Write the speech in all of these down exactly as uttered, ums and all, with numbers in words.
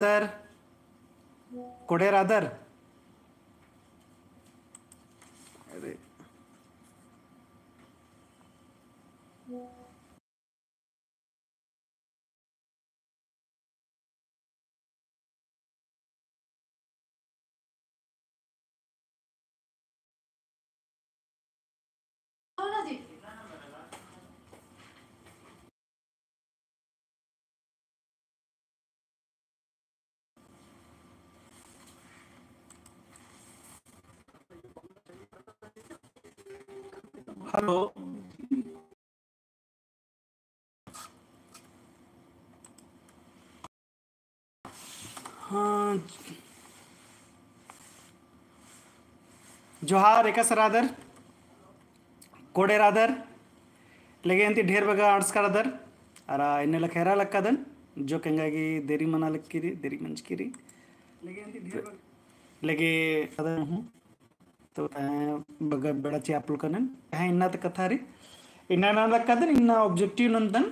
रादर, कोड़े रादर। अरे। हेलो। हाँ, जोहार एकासे रअदर, कोड़े रअदर, लेगे अन्ती ढेर बग्गे अंड़सका रअदर, अरा एन्ने लेखा एरा लक्कादन, जो एंगा गे देरी मना लक्की रई, देरी मंजकी रई। लेगे अन्ती ढेर बग्गे, लेगे रअदन हूँ। तो तहें बग्गे बेड़ा चिआ पुलकनन। तहें इन्ना ता कत्था रई। इन्ना नना लक्कादन, इन्ना objective नन्दन।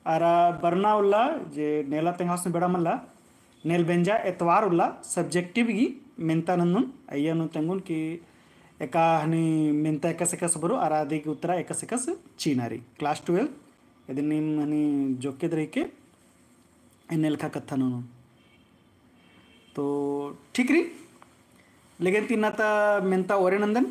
अरा बरना उल्ला जे नेला तेंगास बेड़ा मल्ला, नेलबेंजा एतवार उल्ला subjective गही मेन्ता नन्दन। अइय्या नू तेंगोन कि एका हनी मेन्ता एकासे एकासे बरओ, अरा अदी गही उत्तरा एकासे एकासे चिअना रई। Class twelve, इदिन नीम हनी जोक्केद रई के, एन्ने लेखा कत्था ननोन। तो ठीक रई, लेगे अन्ती इन्ना ता मेन्ता ओरे नन्दन।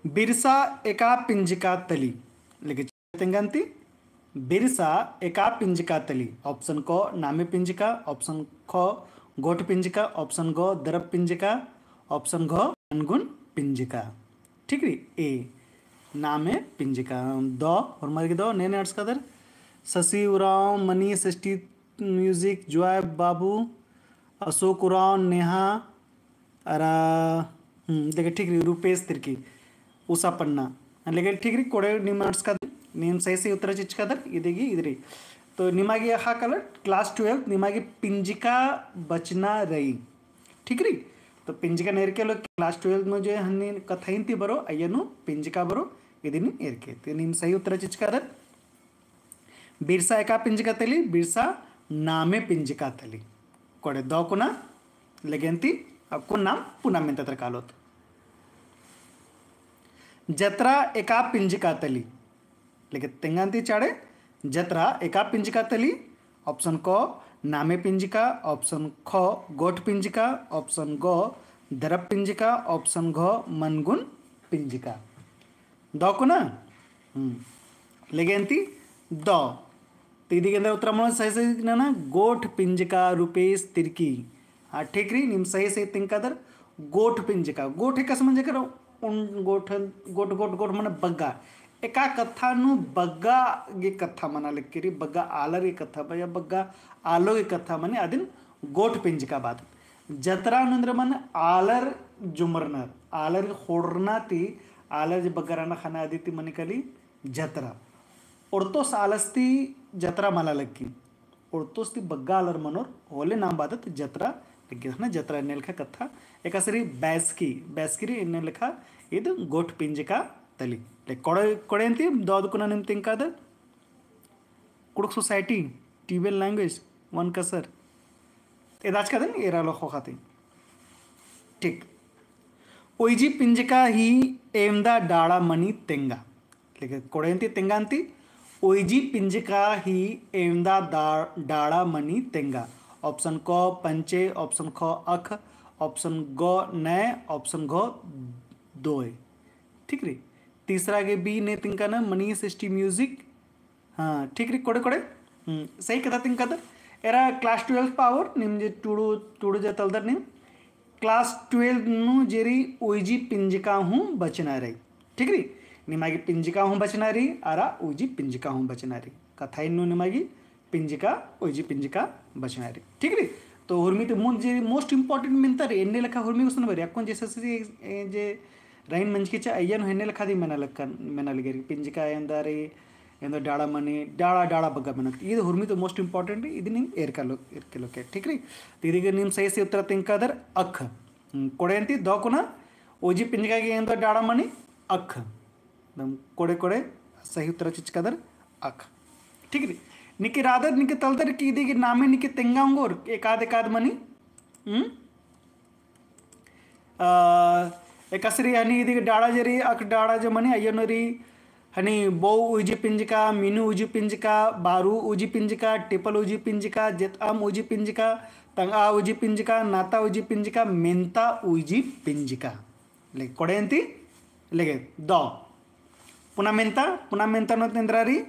बिरसा एका पिंजका तली। लेगे तेंगा अन्ती, बिरसा एका पिंजका तली। Option क नामे पिंजका, option ख गोठ पिंजका, option ग दरब पिंजका, option घ मनगुन पिंजका। ठीक रई, A नामे पिंजका। द, होरमर गे द, ने ने अंड़सकादर। शशि उराँव, मनीष, एसटी म्यूजिक, जॉय बाबू, अशोक उराँव, नेहा, अरा, हम्म, लेगे ठीक रई, रूपेश तिर्की, उषा पन्ना। लेगे ठीक रई, कोड़े नीम अंड़सकादर, नीम सही सही उत्तरा चिचकादर, इदी गही इद रई। तो निमा गे अख़ा कालर class twelve, निमा गे पिंजका बचना रई। ठीक रई? तो पिंजका नू एरके लो class twelve नू जे हनी कत्था इन्ती बरओ, अइय्या नू पिंजका बरओ, इदिन एरके। तो नीम सही उत्तरा चिचकादर। बिरसा एका पिंजका तली, बिरसा नामे पिंजका तली। कोड़े द कुना, लेगे अन्ती अक्कुन नाम पुना मेन्ता तर कालोत। जतरा एका पिंजका तली। लेगे तेंगा अन्ती चाड़े, जतरा एका पिंजका तली। Option क नामे पिंजका, option ख गोठ पिंजका, option ग दरब पिंजका, option घ मनगुन पिंजका। द कुना? हम्म। लेगे अन्ती द। तो इदी गे एन्देर उत्तरा मनो सही सही नना, गोठ पिंजका, रूपेश तिर्की। हाँ, ठीक रई, नीम सही सही तेंगकादर, गोठ पिंजका। गोठ एकासे मंजका रई, उन गोठ, गोठ, गोठ, गोठ मने बग्गा। एका कत्था नू बग्गा गे कत्था मना लगी रई, बग्गा आलर गे कत्था, या बग्गा आलो गे कत्था मनी, अदिन गोठ पिंजका बअदत। जतरा नू एन्देर मने आलर जुमरनर, आलर गे ख़ोंड़रना ती, आलर जे बग्गा रअनर ख़ने अदी ती मनी काली जतरा। ओड़तोस आलस ती जतरा मला लगी। ओड़तोस ती बग्गा आलर मनोर होले नाम बअदत जतरा लगी। ख़ने जतरा एन्ने लेखा कत्था। एकासे रई बैसकी, बैसकी रई एन्ने लेखा ईद गोठ पिंजका तली। ले कोड़े, कोड़े अन्ती द कुना नीम तेंगकादर। कुँड़ुख़ society, tribal language, वन कसर। एदाचकादन एरा लो ख़ोख़ा ती। ठीक। ओइजी पिंजका ही एवंदा डाड़ा मनी तेंगा। लेकिन कोड़े अन्ती तेंगा अन्ती, ओइजी पिंजका ही एवंदा दा-, डाड़ा मनी तेंगा। Option क पंचे, option ख अख, option ग नय, option घ दोय। ठीक रई। तीसरा गे B ने तेंगकाना, मनीष एसटी म्यूजिक। हाँ, ठीक रई, कोड़े कोड़े। हम्म, सही कत्था तेंगकादर। एरा class twelve पाओर, नीम जे टूड़ू, टूड़ू जे तलदर नीम। Class twelve नू जे रई ओइजी पिंजका हूँ बचना रई। ठीक रई? निमा गे पिंजका हूँ बचना रई, अरा ओइजी पिंजका हूँ बचना रई। कत्था नू निमा गे पिंजका, ओइजी पिंजका बचना रई। ठीक रई? तो हुरमी ती मुन्द जे most important मेन्ता रई, एन्ने लेखा हुरमी गुसन बरई, अक्कुन जैसे से जे, जे रइन मंजकी चा, अइय्या नू एन्ने लेखा दी मेना लक्कन, मेना लगी रई, पिंजका एवंदा रई, एवंदा डाड़ा मनी, डाड़ा, डाड़ा बग्गा मेनोत। ईद हुरमी ती most important रई, इदिन नीम एरका लो, एरके लोके, ठीक रई? तो इदी गे नीम सही सही उत्तरा तेंगकादर अख। हम्म, कोड़े अन्ती द कुना, ओइजी पिंजका गे एवंदा डाड़ा मनी अख। दम कोड़े कोड़े सही उत्तरा चिचकादर अख। ठीक रई। निके रअदर, निके तलदर कि इदी गे नामे निके तेंगा ओंगोर, एकाद एकाद मनी। हम्म? अ, एकासे रई हनी इदी गे डाड़ा जे रई, अक डाड़ा जे मनी अइय्या नू रई, हनी बो उजी पिंजका, मीनू उजी पिंजका, बारू उजी पिंजका, टिपल उजी पिंजका, जेतअम उजी पिंजका, तंगआ उजी पिंजका, नाता उजी पिंजका, मेंता उजी पिंजका। लेगे कोड़े अन्ती, लेगे दौ। पुना मेंता, पुना मेंता नू एन्दरा रई,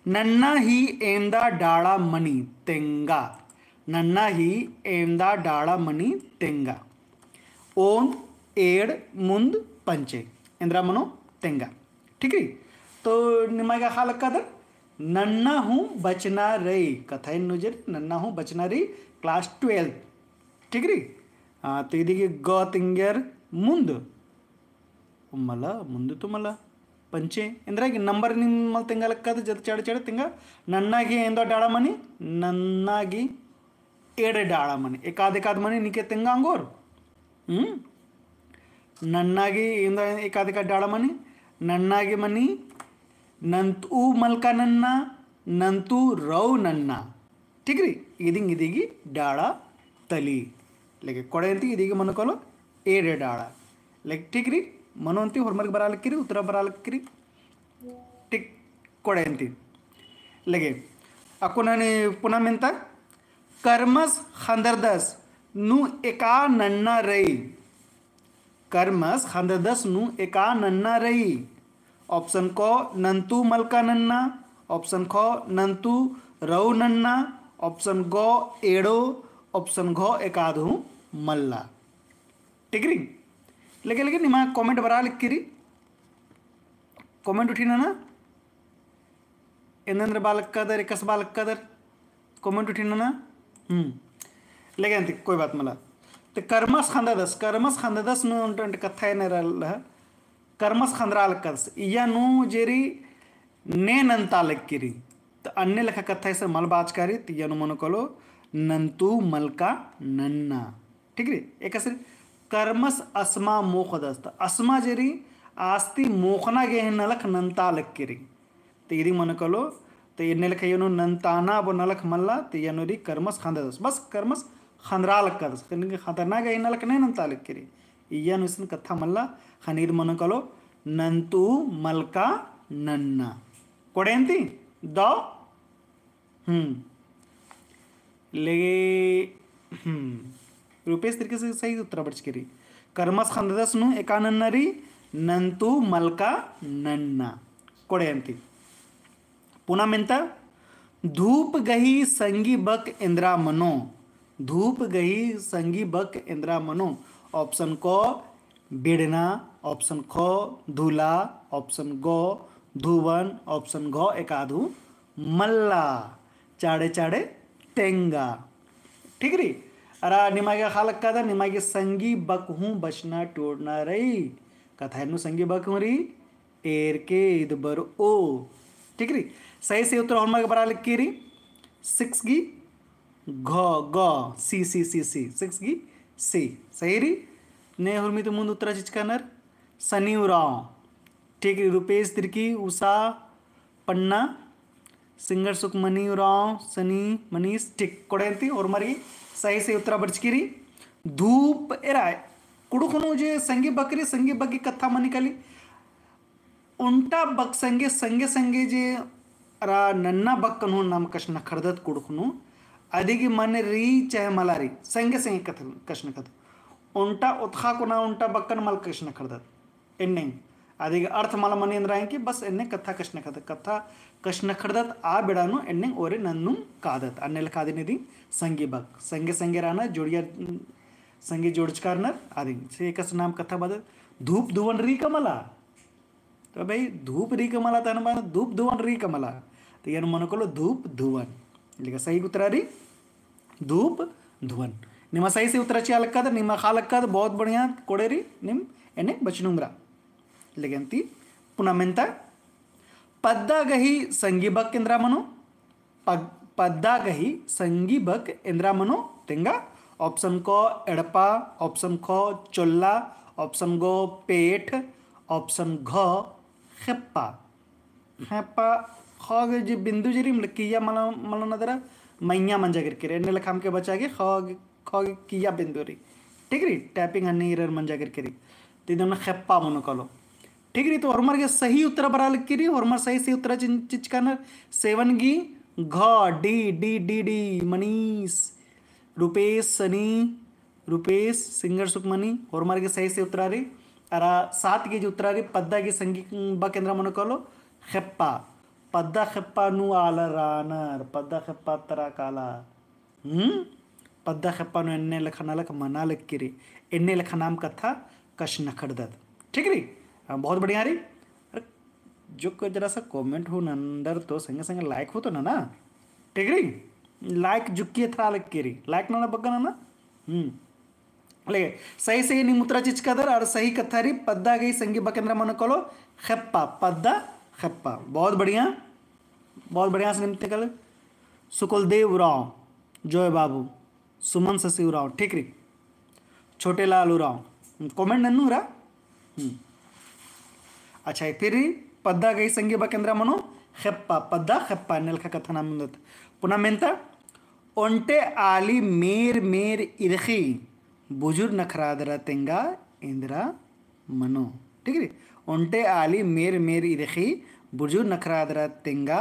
नन्ना ही एन्दा डाड़ा मनी तेंगा। नन्ना ही एन्दा डाड़ा मनी तेंगा। ओन, एड़, मुन्द, पंचे। एन्दरा मनो तेंगा। ठीक रई? तो निमा गे ख़ा लक्कादर, नन्ना हूँ बचना रई। कत्था एन्नु जे रई, नन्ना हूँ बचना रई, class twelve। ठीक रई? हाँ, तो इदी गे ग तिंगर मुन्द। मला, मुन्द तो मला। पंचे। एन्दरा गे number नीम मल तेंगा लक्कादर, जद चढ़ चढ़ तेंगा। नन्ना गे एन्दा डाड़ा मनी, नन्ना गे एड़ डाड़ा मनी। एकाद एकाद मनी निके तेंगा ओंगोर। हम्म? नन्ना गे एन्दा एकाद एकाद डाड़ा मनी। नन्ना गे मनी, नन्तु मलका नन्ना, नन्तु रौ नन्ना। ठीक रई, इदिंग इदी गे डाड़ा तली। लेगे कोड़े अन्ती इदी गे मनो कालो एड़ डाड़ा। लेगे ठीक रई, मनो अन्ती होरमर गे बरआ लक्की रई, उत्तरा बरआ लक्की रई। ठीक, कोड़े अन्ती। लेगे, अक्कुन हनी पुना मेंता, करमस ख़न्दरदस नू एका नन्ना रई। करमस ख़न्दरदस नू एका नन्ना रई। Option क नन्तु मलका नन्ना, option ख नन्तु रौ नन्ना, option ग एड़ो, option घ एकाद हूँ मल्ला। ठीक रई? लेगे लेगे निमा comment बरआ लक्की रई। Comment उठी नना। एन्देर बआ लक्कादर, एकासे बआ लक्कादर। Comment उठी नना। हम्म। लेगे अन्ती कोई बात मला। ते करमस ख़न्दरदस, करमस ख़न्दरदस नू ओन्टे ओन्टे कत्था एन्ने रअदस। करमस ख़न्दरा लक्कादस। इय्या नू जे रई ने नन्ता लक्की रई। त अन्ने लेखा कत्था इसन मल बाचका रई, त इय्या नू मनो कालो नन्तु मलका नन्ना। ठीक रई? एकासे रई करमस असमा मोख़दस। त असमा जे रई आस्ती मोख़ना गे ही नलख नन्ता लक्की रई। त इदी मनो कालो, त एन्ने लेखा इय्या नू नन्ताना बो नलख मल्ला, त इय्या नू रई करमस ख़न्दरदस। बस करमस ख़न्दरा लक्कादस। ख़न्दरना गे ही नलख ने नन्ता लक्की रई। इय्या नू इसन कत्था मल्ला, ख़ने इदी मनो कालो नन्तु मलका नन्ना। कोड़े अन्ती? दौ? हम्म। लेगे, हम्म। रूपेश तिर्की सही उत्तरा बरचकी रई। करमस ख़न्दरदस नू एका नन्ना रई, नन्तु मलका नन्ना। कोड़े अन्ती। पुना मेंता, धूप गही संगी बक एन्दरा मनो। धूप गही संगी बक एन्दरा मनो। Option क बिड़ना, option ख धुला, option ग धुवन, option घ एकाद हूँ मल्ला। चाड़े चाड़े तेंगा। ठीक रई? अरा निमा गे ख़ा लक्कादर, निमा गे संगी बक हूँ बचना टोड़ना रई। कत्था एन्नु संगी बक हूँ रई, एरके इदबरओ। ठीक रई? सही सही उत्तरा होरमर गे बरआ लक्की रई। Six गी घ, ग, C, C, C, C, six गी C। सही रई? ने हुरमी ती मुन्द उत्तरा चिचकानर सनी उराँव। ठीक रई, रूपेश तिर्की, उषा पन्ना, सिंगर सुखमनी उराँव, सनी, मनीष, ठीक, कोड़े अन्ती होरमर गे सही सही उत्तरा बरचकी रई। धूप एरा, कुँड़ुख़ नू जे संगी बक रई, संगी बक गही कत्था मनी काली। ओन्टा बक संगे, संगे, संगे जे अरा नन्ना बकन हूँ नाम कछनखरदत कुँड़ुख़ नू, अदिगे मने रई चाहे मला रई, संगे, संगे कथ-, कछनखरदत। ओन्टा ओतख़ा कोना ओन्टा बकन मल कछनखरदत। एन्ने, अदिगे अर्थ मला मनी एन्दरा है कि बस एन्ने कत्था कछनखरदत, कत्था कछनखरदत आ बेड़ा नू एन्ने ओरे नन्नुम कादत। अन्ने लेखा अदिन इदी संगी बक, संगे, संगे रअनर, जोड़िया, संगे जोड़चका रअनर, अदिन। से एकासे नाम कत्था बअदत, धूप धुवन रई का मला। तो भाई, धूप रई का मला तहन बअदत, धूप धुवन रई का मला। तो इय्या नू मनो कालो धूप धुवन। लेकिन सही उत्तरा रई धूप धुवन। निमा सही सही उत्तरा चिआ लक्कादर, निमा ख़ा लक्कादर, बहुत बढ़िया कोड़े रई, नीम एन्ने बचनुम रआ। लेकिन ती पुना मेन्ता, पद्दा गही संगी बक एन्दरा मनो। पग-, पद्दा गही संगी बक एन्दरा मनो तेंगा। Option क एड़पा, option ख चोल्ला, option ग पेठ, option घ खेप्पा। खेप्पा, ख गे जे बिंदु जे रई, मतलब किया मला, मला नदरा, मइय्याँ मंजा केरकी रई। एन्ने लेखा अमके बचा गे, ख गे, ख गे किया बिंदु रई। ठीक रई? Typing हन्नी error मंजा केरकी रई। तो इदन खेप्पा मनो कालो। ठीक रई, तो होरमर गे सही उत्तरा बरआ लगी रई, होरमर सही, सही उत्तरा चिन-, चिचका नर seven गी घ, D, D, D, D, Manish, Rupesh, Sunny, Rupesh, singer Sukmani, होरमर गे सही, सही उत्तरा रई। अरा सात गी जे उत्तरा रई, पद्दा गी संगी बक एन्दरा मनो कालो, खेप्पा। पद्दा खेप्पा नू आलर रअनर, पद्दा खेप्पा तरा काला। हम्म? पद्दा खेप्पा नू एन्ने लेखा नलख मना लगी रई, एन्ने लेखा नाम कत्था कछनखरदत। ठीक रई? हाँ, बहुत बढ़िया रई। अरे, जो कोई जरा सा comment हूँ नन्दर तो संगे संगे like हूँ तो नना। ठीक रई? Like जुक्की एथरा लगी रई। Like नना बग्गे नना। हम्म। ले, सही, सही नीम उत्तरा चिचकादर, अरा सही कत्था रई, पद्दा गी संगी बक एन्दरा मनो कालो, खेप्पा, पद्दा खेप्पा। बहुत बढ़िया, बहुत बढ़िया से नीम तेंगकल। सुकुलदेव उराँव, जॉय बाबू, सुमन शशि उराँव, ठीक रई। छोटे लाल उराँव, comment नन्नू रा। हम्म। अच्छा, फिर रई, पद्दा गी संगी बक एन्दरा मनो, खेप्पा, पद्दा खेप्पा, एन्ने लेखा कत्था नाम मेनदत। पुना मेनता, ओन्टे आली मेर मेर इरखी, बुजुर नखरादरा तेंगा एन्दरा मनो। ठीक रई? ओन्टे आली मेर मेर इरखी, बुजुर नखरादरा तेंगा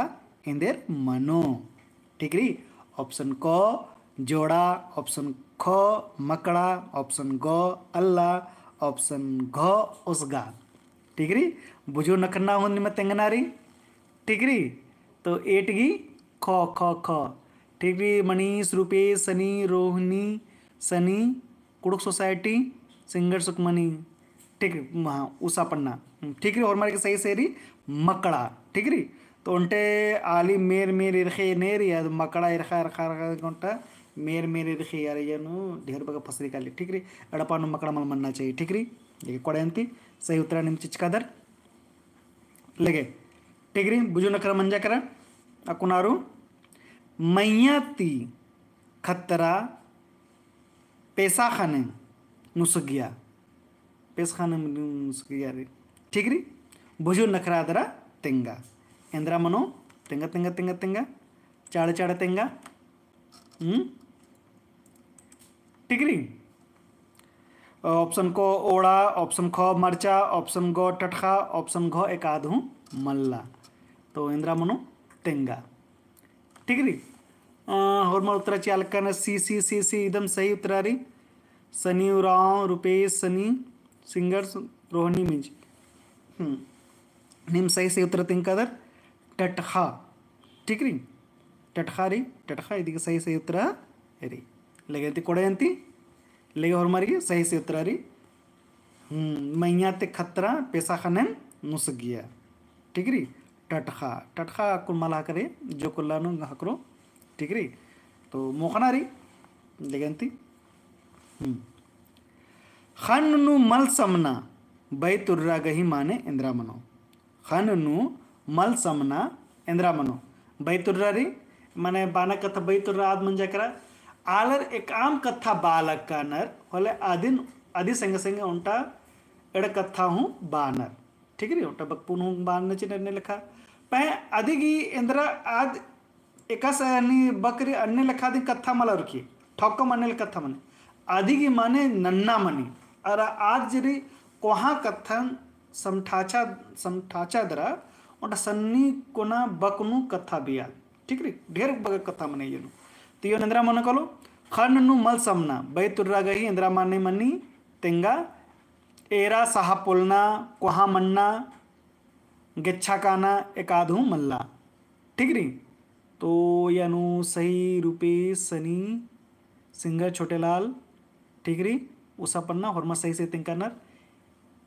एन्देर मनो। ठीक रई? Option क जोड़ा, option ख मकड़ा, option ग अल्ला, option घ ओसगा। ठीक रई? बुजुर नखरना हूँ निमा तेंगना रई। ठीक रई? तो eight गी ख, ख, ख। ठीक रई? मनीष, रुपेश, सनी, रोहिणी, सनी, कुँड़ुख़ society, सिंगर सुकमनी। ठीक, हाँ, उसा पन्ना। हम्म, ठीक रई, होरमर गे सही, सही रई, मकड़ा। ठीक रई? तो ओन्टे आली मेर, मेर इरखी ने रई, अद मकड़ा इरखा, इरखा, इरखा, ओन्टा मेर, मेर इरखी यार, ये नू ढेर बग्गे फसरी काली। ठीक रई? एड़पा नू मकड़ा मल मन्ना चाहिए। ठीक रई? ये कोड़े अन्ती, सही उत्तरा नीम चिचकादर। लगे। ठीक रई, बुझु नखरा मंजा केरा। अक्कुन आरू मइय्याँ ती खतरा पेसा ख़ने नुसगिया। पेसा ख़ने नुसगिया रई। ठीक रई, बुझु नखरा दरा तेंगा। एन्दरा मनो तेंगा, तेंगा, तेंगा, तेंगा। चाड़े, चाड़े तेंगा। हम्म? ठीक रई? Option क ओड़ा, option ख मरचा, option ग टटखा, option घ एकाद हूँ मल्ला। तो एन्दरा मनो तेंगा। ठीक रई? अ, होरमर उत्तरा चिआ Lakkan C, C, C, C एकदम सही उत्तरा रई। सनी उराँव, रुपेश सनी, singers रोहिणी मिंज। हम्म। नीम सही, सही उत्तरा तेंगकादर टटखा। ठीक रई? टटखा रई, टटखा इदी गे सही, सही उत्तरा रई। लगे अन्ती कोड़े अन्ती, लगे होरमर गे सही, सही उत्तरा रई। हम्म, मइय्याँ ती खतरा पेसा ख़ने नुसगिया। ठीक रई? टटखा, टटखा अक्कुन मला ख़क्खरे, जो कुल्ला नू ख़क्खरो। ठीक रई? तो मोख़ना रई, लगे अन्ती। हम्म। ख़न्न नू मल समना, बैतुर्रा गही माने एन्दरा मनो। ख़न्न नू मल समना एन्दरा मनो। बैतुर्रा रई, माने बाना कत्था बैतुर्रा आद मंजा केरा। आलर एकअम कत्था बआ लक्कनर, होले अदिन, अदी संगे संगे ओन्टा एड़ा कत्था हूँ बअनर। ठीक रई, ओन्टा बकपुन हूँ बअनर चिअनर एन्ने लेखा। पहें अदी गही एन्दरा आद एकासे अन्ने बकरी अन्ने लेखा दिम कत्था मला उरखी, ठोकम अन्ने लेखा कत्था मनी। अदी गही माने नन्ना मनी। अरा आद जे रई कोहाँ कत्थन समठाचा, समठाचा दरा, ओन्टा सन्नी कोना बक नू कत्था बिया। ठीक रई, ढेर बग्गे कत्था मनी इय्या नू। तो इय्या नू एन्दरा मनो कालो, ख़न्न नू मल समना, बैतुर्रा गही एन्दरा माने मनी तेंगा, एरा सहा पोलना, कोहाँ मन्ना, गेच्छा काना, एकाद हूँ मल्ला। ठीक रई? तो इय्या नू सही रुपेश सनी, singer छोटेलाल, ठीक रई, उसा पन्ना होरमर सही सही तेंगकानर,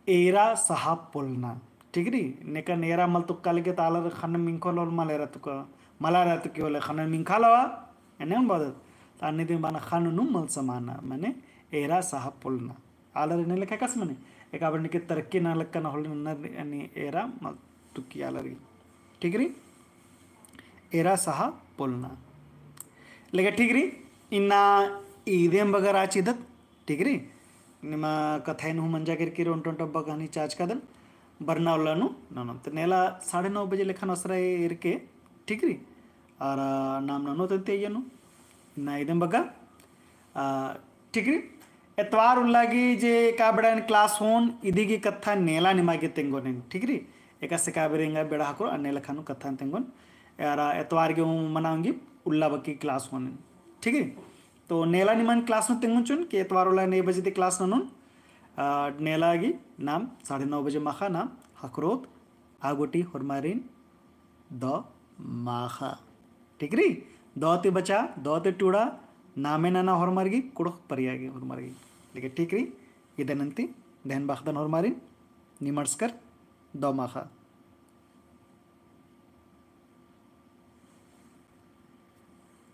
एरा सहा पोलना, ठीक रई, नेकन एरा मल तुक्का लगे तो आलर ख़न्न मिंखो लोल मल एरा तुक्का, मला एरा तुक्की होले ख़न्न मिंखा लवा, एन्ने बअदत, तो अन्ने दिम बाना ख़न्न नू मल समाना, माने एरा सहा पोलना। आलर एन्ने लेखा कस मने, एका बार निके तरक्की ना लक्कन होले नन्ना अन्ने एरा मल तुक्की आलर गे। ठीक रई? एरा सहा पोलना। लेकिन ठीक रई, इन्ना इदिम बगर आ चिदत, ठीक रई? निमा कत्थाइन हूँ मंजा केरकी रई ओन्टा ओन्टा बग्गे हनी चाचकादन। बरना उल्ला नू ननोन। तो नेला साढ़े नौ बजे लेखन असरा एरके, ठीक रई? अरा नाम ननोत अन्ती अइय्या नू, ना इदम बग्गे, आ, ठीक रई? एतवार उल्ला गे जे एका बेड़ा एन class होओन, इदी गे कत्था नेला निमा गे तेंगोन एन, ठीक रई? एकासे एका बेड़ा एंगा बेड़ा ख़क्खरो, अन्ने लेखा नू कत्था तेंगोन। अरा एतवार गे मना ओंगी उल्ला बग्गे class होओन एन, ठीक रई? तो नेला निमन class नू तेंगोन चिओन कि एतवार उल्ला नौ बजे ती class ननोन। आ, नेला गे नाम साढ़े नौ बजे माख़ा नाम ख़क्खरोत। आ गूटी होरमारिन दौ माख़ा। ठीक रई? दौ ती बचा, दौ ती टूड़ा, नामे नना होरमर गे, कुँड़ुख़ परिया गे होरमर गे। लेकिन ठीक रई, इदन अन्ती, ध्यान बअदन होरमारिन, निमंजकर, दौ माख़ा।